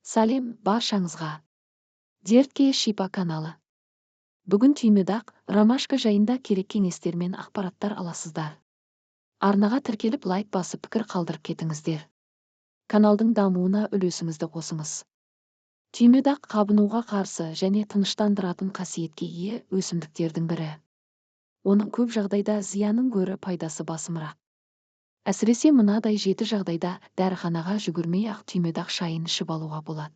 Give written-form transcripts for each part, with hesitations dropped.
Сәлем баршаңызға. Дертке шипа каналы. Бүгін түймедақ, ромашка жайында керек кеңестер мен ақпараттар аласыздар. Арнаға тіркеліп, лайк басып, пікір қалдырып кетіңіздер. Каналдың дамуына үлесіңізді қосыңыз. Түймедақ қабынуға қарсы және тыныштандыратын қасиетке ие өсімдіктердің бірі. Оның көп жағдайда зиянын гөрі пайдасы басымырақ. Әсіресе мынадай 7 жағдайда дәріханаға жүгірмей-ақ түймедақ шайын ішіп алуға болады.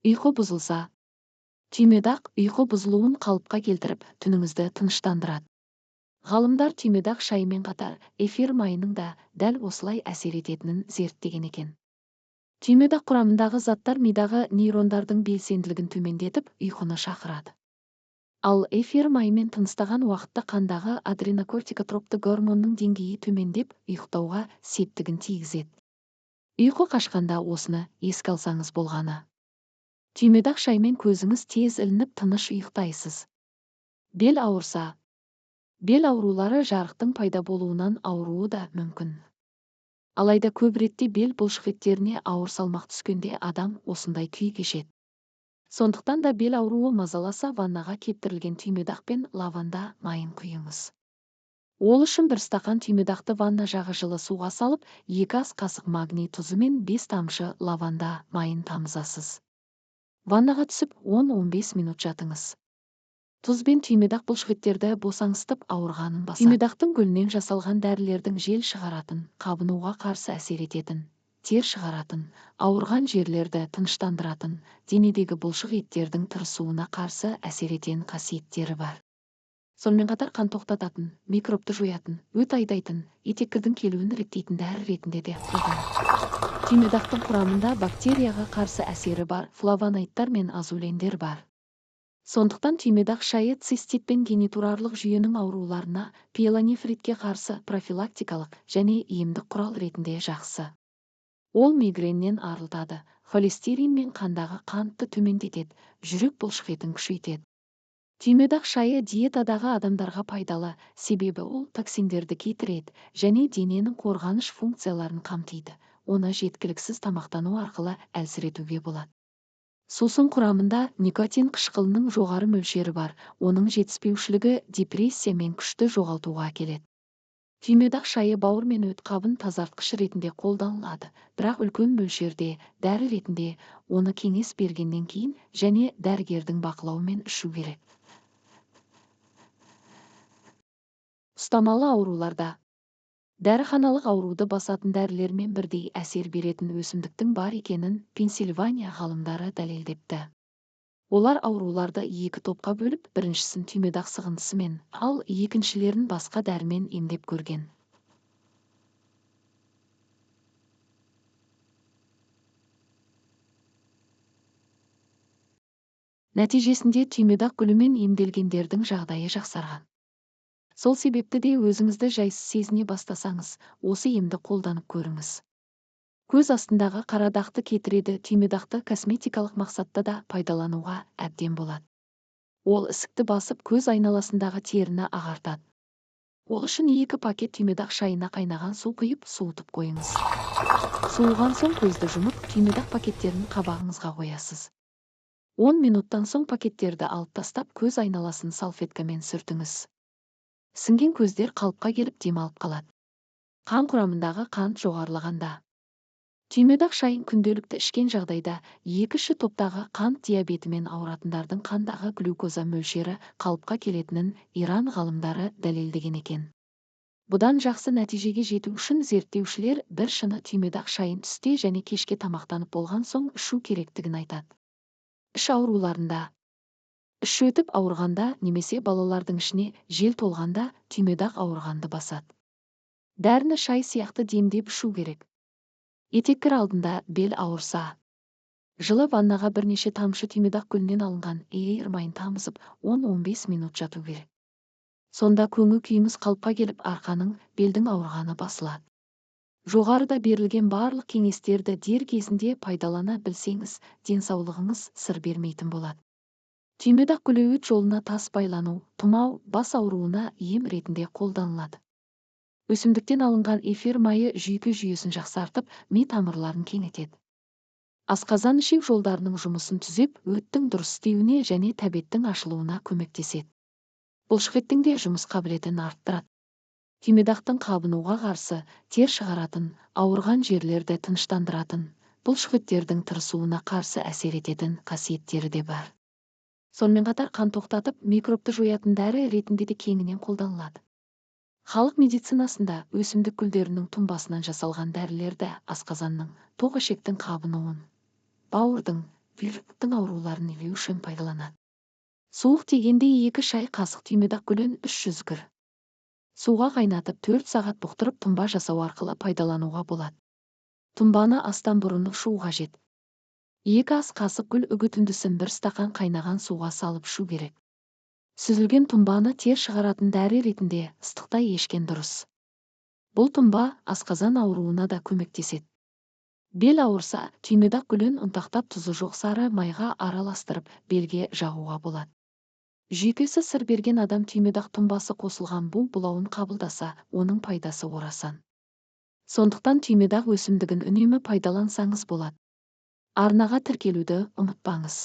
Ұйқы бұзылса, түймедақ ұйқы бұзылуын қалыпқа келтіріп, түніңізді тыныштандырады. Ғалымдар түймедақ шайымен қатар эфир майының да дәл осылай әсер ететінін зерттеген екен. Түймедақ құрамындағы заттар мидағы нейрондардың белсенділігін төмендетіп, ұйқыны шақырады. Ал эфир майымен тыныстаған уақытта қандағы адренокортикотропты гормонның деңгейі төмендеп, ұйықтауға септігін тигізеді. Ұйқы қашқанда осыны еске алсаңыз болғаны. Түймедақ шаймен көзіңіз тез ілініп, тыныш ұйықтайсыз. Бел ауырса, бел аурулары жарықтың пайда болуынан ауруы да мүмкін. Алайда көп ретте бел бұлшықеттеріне ауыр салмақ түскенде адам осындай күй кешеді. Сондықтан да бел ауруы мазаласа, ваннаға кептірілген түймедақ пен лаванда майын құйыңыз. Ол үшін бір стақан түймедақты ванна жағы жылы суға салып, 2 ас қасық магний тұзы мен 5 тамшы лаванда майын тамызасыз. Ваннаға түсіп 10-15 минут жатыңыз. Тұз бен түймедақ бұлшықеттерді босаңсытып, ауырғанын басады. Түймедақтың гүлінен жасалған дәрілердің жел шығаратын, қабынуға қарсы әсер ететін, тер шығаратын, ауырған жерлерді тыныштандыратын, денедегі бұлшық еттердің тырысуына қарсы әсер ететін қасиеттері бар. Сонымен қатар қан тоқтататын, микробты жоятын, өт айдайтын, етеккірдің келуін реттейтін дәрі ретінде де қолданылады. Түймедақтың құрамында бактерияға қарсы әсері бар флавоноидтар мен азулендер бар. Сондықтан түймедақ шайы цистит пен генитурарлық жүйенің ауруларына, пиелонефритке қарсы профилактикалық және емдік құрал ретінде жақсы. Ол мигреннен арылтады, холестерин мен қандағы қантты төмендетеді, жүрек бұлшықетін күшейтеді. Түймедақ шайы диетадағы адамдарға пайдалы, себебі ол токсиндерді кетіреді және дененің қорғаныш функцияларын қамтиды. Оны жеткіліксіз тамақтану арқылы әлсіретуге болады. Сусын құрамында никотин қышқылының жоғары мөлшері бар, оның жетіспеушілігі депрессия мен күшті жоғалтуға әкеледі. Түймедақ шайы бауыр мен өт қабын тазартқыш ретінде қолданылады, бірақ үлкен мөлшерде дәрі ретінде оны кеңес бергеннен кейін және дәрігердің бақылауымен ішу керек. Ұстамалы ауруларда дәріханалық ауруды басатын дәрілермен бірдей әсер беретін өсімдіктің бар екенін Пенсильвания ғалымдары дәлелдепті. Олар ауруларды 2 топқа бөліп, біріншісін түймедақ сығындысымен, ал екіншілерін басқа дәрімен емдеп көрген. Нәтижесінде түймедақ гүлімен емделгендердің жағдайы жақсарған. Сол себепті де өзіңізді жайсыз сезіне бастасаңыз, осы емді қолданып көріңіз. Көз астындағы қара дақты кетіреді. Түймедақты косметикалық мақсатта да пайдалануға әбден болады. Ол ісікті басып, көз айналасындағы теріні ағартады. Ол үшін 2 пакет түймедақ шайына қайнаған су құйып, суытып қойыңыз. Суыған соң көзді жұмып, түймедақ пакеттерін қабағыңызға қоясыз. 10 минуттан соң пакеттерді алып тастап, көз айналасын салфеткамен сүртіңіз. Сіңген көздер қалыпқа келіп демалып қалады. Қан құрамындағы қант жоғарылағанда. Түймедақ шайын күнделікті ішкен жағдайда 2-ші топтағы қант диабетімен ауыратындардың қандағы глюкоза мөлшері қалыпқа келетінін Иран ғалымдары дәлелдеген екен. Бұдан жақсы нәтижеге жету үшін зерттеушілер бір шыны түймедақ шайын түсте және кешке тамақтанып болған соң ішу керектігін айтады. Іш ауруларында. Іш өтіп ауырғанда немесе балалардың ішіне жел толғанда түймедақ ауырғанды басады. Дәріні шай сияқты демдеп ішу керек. Етеккір алдында бел ауырса, жылы ваннаға бірнеше тамшы түймедақ гүлінен алынған эфир майын тамызып, 10-15 минут жату керек. Сонда көңіл күйіңіз қалыпқа келіп, арқаның, белдің ауырғаны басылады. Жоғарыда берілген барлық кеңестерді дер кезінде пайдалана білсеңіз, денсаулығыңыз сыр бермейтін болады. Түймедақ гүлі өт жолына тас байлану, тұмау, бас ауруына ем ретінде қолданылады. Өсімдіктен алынған эфир майы жүйке жүйесін жақсартып, ми тамырларын кеңітеді. Асқазан ішек жолдарының жұмысын түзеп, өттің дұрыс істеуіне және тәбеттің ашылуына көмектеседі. Бұлшықеттің де жұмыс қабілетін арттырады. Түймедақтың қабынуға қарсы, тер шығаратын, ауырған жерлерді тыныштандыратын, бұлшықеттердің тырысуына қарсы әсер ететін қасиеттері де бар. Сонымен қатар қан тоқтатып, микробты жоятын дәрі ретінде де кеңінен қолданылады. Халық медицинасында өсімдік гүлдерінің тұнбасынан жасалған дәрілерді асқазанның, тоқ ішектің қабынуын, бауырдың, бүйректің ауруларын емдеу үшін пайдаланады. Суық тигенде 2 шай қасық түймедақ гүлін 300 гр суға қайнатып 4 сағат бұқтырып тұнба жасау арқылы пайдалануға болады. Тұнбаны астан бұрын ішу қажет. 2 ас қасық гүл үгітіндісін 1 стақан қайнаған суға салып ішу керек. Сүзілген тұнбаны тер шығаратын дәрі ретінде ыстықтай ішкен дұрыс. Бұл тұнба асқазан ауруына да көмектеседі. Бел ауырса, түймедақ гүлін ұнтақтап тұзы жоқ сары майға араластырып, белге жағуға болады. Жүйкесі сыр берген адам түймедақ тұнбасы қосылған бу бұлауын қабылдаса, оның пайдасы орасан. Сондықтан түймедақ өсімдігін үнемі пайдалансаңыз болады. Арнаға тіркелуді ұмытпаңыз.